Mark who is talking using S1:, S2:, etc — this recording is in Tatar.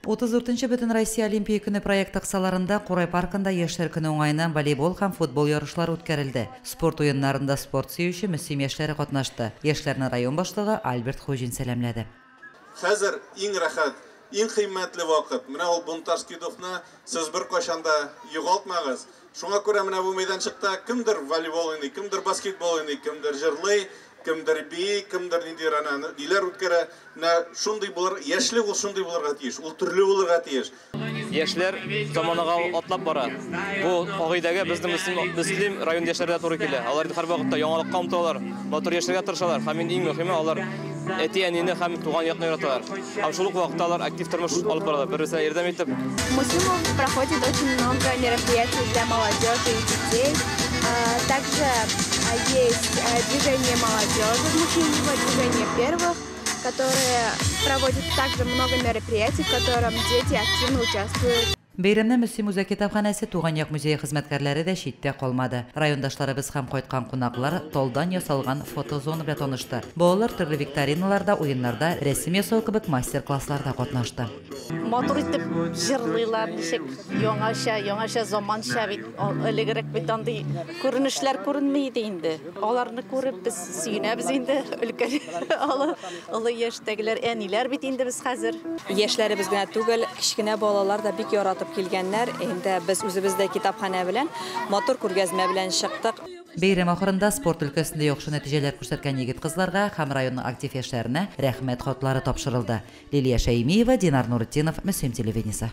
S1: 34 нче Бөтенроссия Олимпия көне проекты кысаларында Курай паркында Яшьләр көне уңаеннан волейбол һәм футбол ярышлары үткәрелде. Спорт уеннарында спорт сөюче Мөслим яшьләре катнашты. Яшьләрне район башлыгы Альберт Хуҗин сәламләде.
S2: Хәзер иң рәхәт, иң кыйммәтле вакыт. Менә ул бунтарский духны сез беркайчан да югалтмагыз. Шуңа күрә менә бу мәйданчыкта кемдер волейбол уйный, кемдер баскетбол уйный, кемдер җырлый, кемдер бии, кемдер ниндидер әнә ниләр үткәрә. Менә шундый булыр, яшьлек ул шундый булырга тиеш, ул төрле булырга тиеш.
S3: Яшьләр заманага атлап бара. Бу кагыйдәгә безнең Мөслим, Мөслим район яшьләре дә туры килә. Алар инде һәрвакытта яңалыкка омтылалар, матур яшәргә тырышалар һәм инде иң мөһиме алар әти-әнине һәм туган якны яраталар. Һәм шул ук вакытта алар актив тормыш алып баралар, бер-берсенә ярдәм итеп.
S4: В Муслимов проходит очень много мероприятий для молодежи и детей. Также есть движение молодежи в Муслимово, движение первых, которые проводят также много мероприятий, в котором дети активно участвуют.
S1: Бәйрәмнән Мөслим үзәк китапханәсе, Туган як музее хезмәткәрләре дә читтә калмады. Райондашларыбыз һәм кайткан кунаклар талдан ясалган фотозона белән танышты. Балалар төрле викториналарда, уеннарда, рәсем ясау кебек мастер-классларда катнашты.
S5: Матур итеп җырлыйлар, ничек яңача, яңача заманча бит. Элегрәк бит андый күренешләр күренми иде инде. Аларны күреп без сөенәбез инде, өлкән олы, олы яшьтәгеләр, әниләр бит инде без хәзер.
S6: Яшьләребез генә түгел, кечкенә балалар да бик яратып килгәннәр. Инде без үзебез дә китапханә белән матур күргәзмә белән чыктык.
S1: Бәйрәм ахырында спорт өлкәсендә яхшы нәтиҗәләр күрсәткән егет-кызларга һәм районның актив яшьләренә рәхмәт хатлары тапшырылды. Лилия Шәймиева, Динар Нуретдинов, Мөслим телевидениесе.